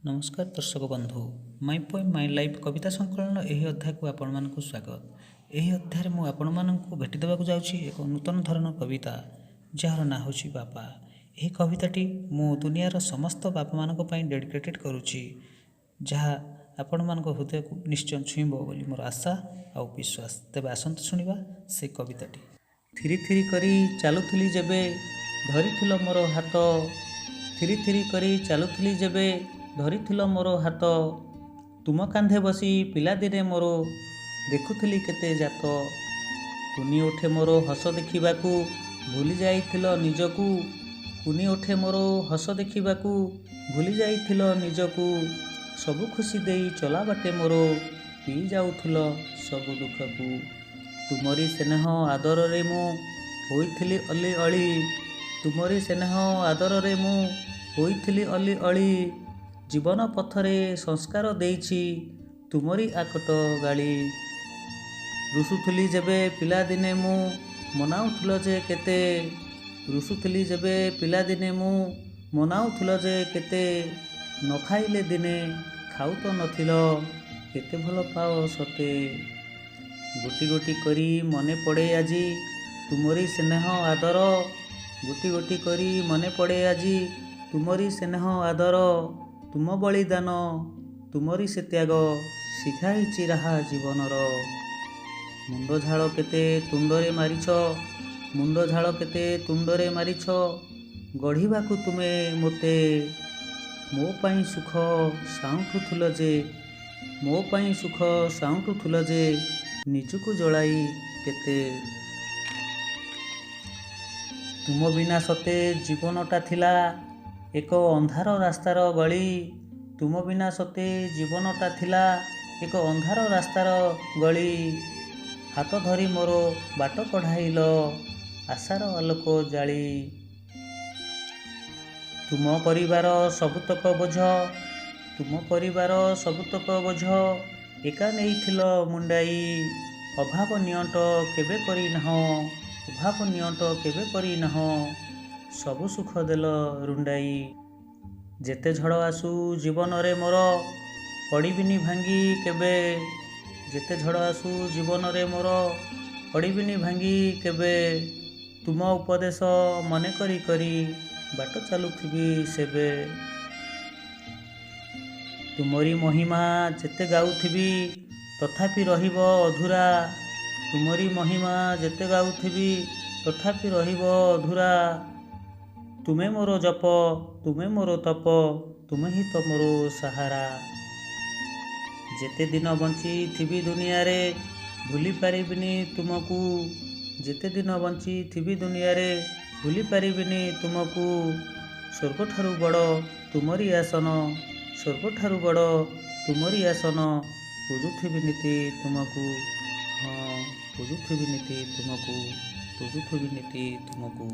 ନମସ୍କାର ଦର୍ଶକ ବନ୍ଧୁ, ମାଇ ପୋଏମ୍ my life କବିତା ସଂକଳନ ଏହି ଅଧ୍ୟାୟକୁ ଆପଣମାନଙ୍କୁ ସ୍ୱାଗତ। ଏହି ଅଧ୍ୟାୟରେ ମୁଁ ଆପଣମାନଙ୍କୁ ଭେଟି ଦେବାକୁ ଯାଉଛି ଏକ ନୂତନ ଧରଣର କବିତା, ଯାହାର ନାଁ ହେଉଛି ବାପା। ଏହି କବିତାଟି ମୁଁ ଦୁନିଆର ସମସ୍ତ ବାପାମାନଙ୍କ ପାଇଁ ଡେଡିକେଟେଡ଼ କରୁଛି, ଯାହା ଆପଣମାନଙ୍କ ହୃଦୟକୁ ନିଶ୍ଚୟ ଛୁଇଁବ ବୋଲି ମୋର ଆଶା ଆଉ ବିଶ୍ୱାସ। ତେବେ ଆସନ୍ତୁ ଶୁଣିବା ସେ କବିତାଟି। ଥିରି ଥିରି କରି ଚାଲୁଥିଲି ଯେବେ, ଧରିଥିଲ ମୋର ହାତ। ଥିରି ଥିରି କରି ଚାଲୁଥିଲି ଯେବେ, ଧରିଥିଲ ମୋର ହାତ। ତୁମ କାନ୍ଧେ ବସି ପିଲାଦିନେ ମୋର ଦେଖୁଥିଲି କେତେ ଜାତ। କୁନି ଓଠେ ମୋର ହସ ଦେଖିବାକୁ ଭୁଲି ଯାଇଥିଲ ନିଜକୁ। କୁନି ଓଠେ ମୋର ହସ ଦେଖିବାକୁ ଭୁଲି ଯାଇଥିଲ ନିଜକୁ। ସବୁ ଖୁସି ଦେଇ ଚଲା ବାଟେ ମୋର ପିଇ ଯାଉଥିଲ ସବୁ ଦୁଃଖକୁ। ତୁମରି ସ୍ନେହ ଆଦରରେ ମୁଁ ହୋଇଥିଲି ଅଲି ଅଳି। ତୁମରି ସ୍ନେହ ଆଦରରେ ମୁଁ ହୋଇଥିଲି ଅଲି ଅଳି। ଜୀବନ ପଥରେ ସଂସ୍କାର ଦେଇଛି ତୁମରି ଆକଟ ଗାଳି। ରୁଷୁଥିଲି ଯେବେ ପିଲାଦିନେ ମୁଁ, ମନାଉଥିଲ ଯେ କେତେ। ରୁଷୁଥିଲି ଯେବେ ପିଲାଦିନେ ମୁଁ, ମନାଉଥିଲ ଯେ କେତେ। ନ ଖାଇଲେ ଦିନେ ଖାଉ ତ ନଥିଲ, କେତେ ଭଲ ପାଅ ସତେ। ଗୋଟି ଗୋଟି କରି ମନେ ପଡ଼େ ଆଜି ତୁମରି ସ୍ନେହ ଆଦର। ଗୋଟି ଗୋଟି କରି ମନେ ପଡ଼େ ଆଜି ତୁମରି ସ୍ନେହ ଆଦର। ତୁମ ବଳିଦାନ, ତୁମରି ସେ ତ୍ୟାଗ ଶିଖାଇଛି ରାହା ଜୀବନର। ମୁଣ୍ଡ ଝାଳ କେତେ ତୁଣ୍ଡରେ ମାରିଛ, ମୁଣ୍ଡ ଝାଳ କେତେ ତୁଣ୍ଡରେ ମାରିଛ ଗଢ଼ିବାକୁ ତୁମେ ମୋତେ। ମୋ ପାଇଁ ସୁଖ ସାଉଁଟୁଥିଲ ଯେ, ମୋ ପାଇଁ ସୁଖ ସାଉଁଟୁଥିଲ ଯେ ନିଜକୁ ଜଳାଇ କେତେ। ତୁମ ବିନା ସତେ ଜୀବନଟା ଥିଲା ଏକ ଅନ୍ଧାର ରାସ୍ତାର ଗଳି। ତୁମ ବିନା ସତେ ଜୀବନଟା ଥିଲା ଏକ ଅନ୍ଧାର ରାସ୍ତାର ଗଳି। ହାତ ଧରି ମୋର ବାଟ କଢ଼ାଇଲ ଆଶାର ଆଲୋକ ଜାଳି। ତୁମ ପରିବାର ସବୁତକ ବୋଝ, ତୁମ ପରିବାର ସବୁତକ ବୋଝ ଏକା ନେଇଥିଲ ମୁଣ୍ଡାଇ। ଅଭାବ ନିଅଣ୍ଟ କେବେ କରିନାହଁ, ଅଭାବ ନିଅଣ୍ଟ କେବେ କରିନାହଁ, ସବୁ ସୁଖ ଦେଲ ରୁଣ୍ଡାଇ। ଯେତେ ଝଡ଼ ଆସୁ ଜୀବନରେ ମୋର ପଡ଼ିବିନି ଭାଙ୍ଗି କେବେ। ଯେତେ ଝଡ଼ ଆସୁ ଜୀବନରେ ମୋର ପଡ଼ିବିନି ଭାଙ୍ଗି କେବେ। ତୁମ ଉପଦେଶ ମନେ କରି କରି ବାଟ ଚାଲୁଥିବି ସେବେ। ତୁମରି ମହିମା ଯେତେ ଗାଉଥିବି ତଥାପି ରହିବ ଅଧୁରା। ତୁମରି ମହିମା ଯେତେ ଗାଉଥିବି ତଥାପି ରହିବ ଅଧୁରା। ତୁମେ ମୋର ଜପ, ତୁମେ ମୋର ତପ, ତୁମେ ହିଁ ତ ମୋର ସାହାରା। ଯେତେ ଦିନ ବଞ୍ଚିଥିବି ଦୁନିଆରେ ଭୁଲି ପାରିବିନି ତୁମକୁ। ଯେତେ ଦିନ ବଞ୍ଚିଥିବି ଦୁନିଆରେ ଭୁଲି ପାରିବିନି ତୁମକୁ। ସ୍ୱର୍ଗଠାରୁ ବଡ଼ ତୁମରି ଆସନ, ସ୍ୱର୍ଗଠାରୁ ବଡ଼ ତୁମରି ଆସନ, ପୂଜୁଥିବି ନୀତି ତୁମକୁ। ହଁ, ପୂଜୁଥିବି ନୀତି ତୁମକୁ, ପୂଜୁଥିବି ନୀତି ତୁମକୁ।